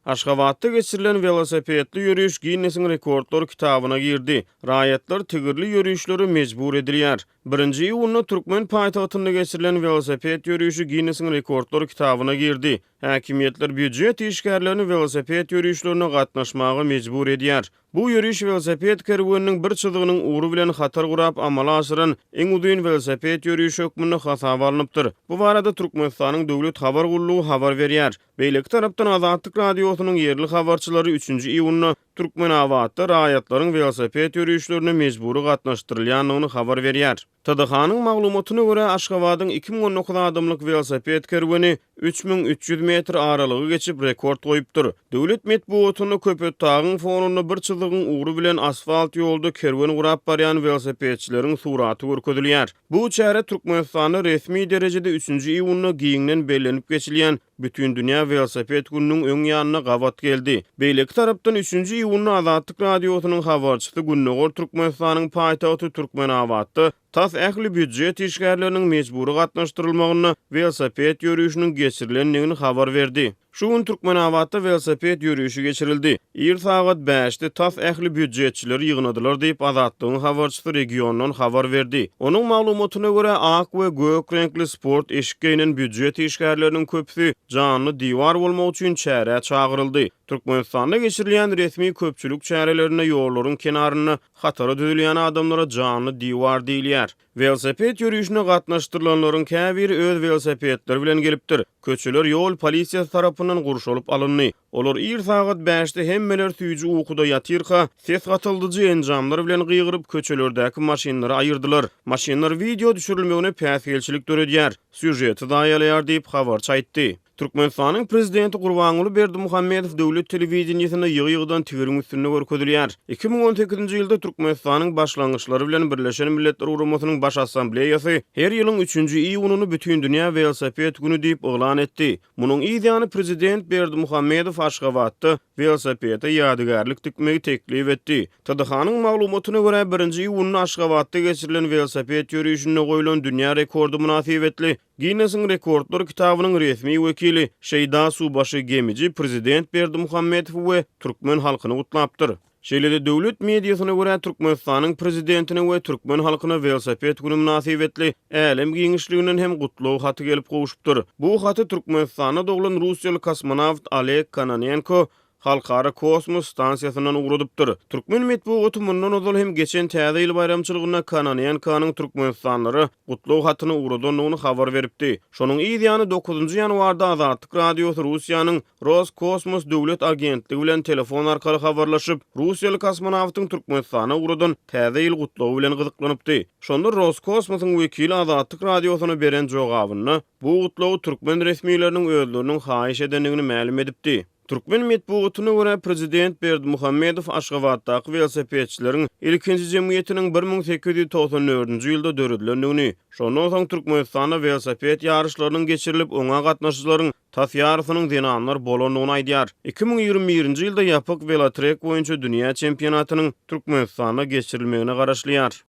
Aşgabatda geçirilen welosipedli ýöriş Ginnesiň rekordlar kitabyna girdi. Raýatlar tigirli ýörişlere mejbur edilýär. Birinji iýunda türkmen paýtagtynda geçirilen welosiped ýörişi Ginnesiň rekordlar kitabyna girdi. Häkimiýetler býujet işgärlerini welosiped ýörişlerine gatnaşmaga mejbur edýär. Bu ýöriş welosiped kerweniniň bir çyzygynyň ugry bilen hatar gurap amala aşyran iň uzyn welosiped ýörişi hökmünde hasaba alnypdyr. Bu barada Türkmenistanyň Döwlet habar gullugy habar berýär. Beýleki tarapdan Azatlyk Radiosynyň ýerli habarçylary üçünji iýunda Türkmenabatda raýatlaryň welosiped ýörişlerine mejbury gatnaşdyrylýandygyny habar berýär. TDH-nyň maglumatyna görä, Aşgabadyň 2019 adamlyk welosiped kerweni 3300 metr aralygy geçip, rekord goýupdyr. Döwlet metbugatynda Köpetdagyň fonunda bir çyzygyň ugry bilen asfalt ýolda kerwen gurap barýan welosipedçileriň suraty görkezilýär. Bu çäre Türkmenistanda resmi derejede üçünji iýunda giňden bellenip geçilýän Bütindünýä welosiped gününiň öň ýanyna gabat geldi. Beýleki tarapdan, üçünji iýunda Azatlyk Radiosynyň habarçysy gündogar Türkmenistanyň paýtagty Türkmenabatda tas ähli býujet işgärleriniň mejbury gatnaşdyrylmagynda welosiped ýörişiniň geçirilendigini habar berdi. Şu gün Türkmenabatda welosiped ýörişi geçirildi. Ir sagat bäşde tas ähli býujetçileri ýygnadylar diýip, Azatlygyň habarçysy regiondan habar berdi. Onuň maglumatyna görä, ak we gök reňkli sport eşik geýnen býujet işgärleriniň köpüsi janly diwar bolmak üçin çärä çagyryldy. Türkmenistanda geçirilýän resmi köpçülik çärelerinde ýollaryň kenarynda hatara düzülýän adamlara janly diwar diýilýär. Welosiped ýörişine gatnaşdyrylanlaryň käbiri öz welosipedleri bilen gelipdir. Köçeler ýol polisiýasy tarapyndan gurşalyp alyndy. Olar ir sagat bäşde hemmeler süýji ukuda ýatyrka, ses gataldyjy enjamlar bilen gygyryp, köçelerdäki maşynlary aýyrdylar. Maşynlar wideo düşürilmegine päsgelçilik döredýär, sýužeti zaýalaýar diýip, habarçy aýtdy. Türkmenistanyň prezidenti Gurbanguly Berdimuhamedow döwlet telewideniýesinde ýygy-ýygydan tigiriň üstünde görkezilýär. 2018-nji ýylda Türkmenistanyň başlangyçlary bilen Birleşen Milletler Guramasynyň Baş Assambleýasy her ýylyň üçünji iýunyny Bütindünýä welosiped güni diýip yglan etdi. Munuň yz ýany prezident Berdimuhamedow Aşgabatda welosipede ýadygärlik dikmegi teklip etdi. TDH-nyň maglumatyna görä, birinji iýunda Aşgabatda geçirilen welosiped ýörişinde goýlan dünýä rekordy mynasybetli Ginnesiň rekordlar kitabynyň resmi wekili Şeýda Subaşy Gemiji prezident Berdimuhamedowy we türkmen halkyny gutlapdyr. Şeýle-de döwlet mediasyna görä, Türkmenistanyň prezidentine we türkmen halkyna welosiped güni mynasybetli älem giňişliginden hem gutlag haty gelip gowşupdyr. Bu haty Türkmenistanda doglan russiýaly kosmonawt Oleg Kononenko Halkara kosmos stansiýasyndan ugradypdyr. Türkmen metbugaty mundan ozal hem geçen Täze ýyl baýramçylygynda Kononenkonyň türkmenistanlylara gutlag hatyny ugradandygyny habar beripdi. Şonuň yz ýany dokuzynjy ýanwarda Azatlyk Radiosy Russiýanyň Roskosmos döwlet agentligi bilen telefon arkaly habarlaşyp, russiýaly kosmonawtyň Türkmenistana ugradan Täze ýyl gutlagy bilen gyzyklanypdy. Şonda Roskosmosyň wekili Azatlyk Radiosyna beren jogabynda bu gutlagy türkmen resmileriniň özleriniň haýyş edendigini mälim edipdi. Türkmen metbugatyna görä, prezident Berdimuhamedow Aşgabatdaky welosipedçileriň ilkinji jemgyýetiniň 1894-nji ýylda döredilendigini, şondan soň Türkmenistanda welosiped ýaryşlarynyň geçirilip, oňa gatnaşyjylaryň tas ýarysynyň zenanlar bolandygyny aýdýar. 2021-nji ýylda ýapyk welotrek boýunça dünýä çempionatynyň Türkmenistanda geçirilmegine garaşylýar.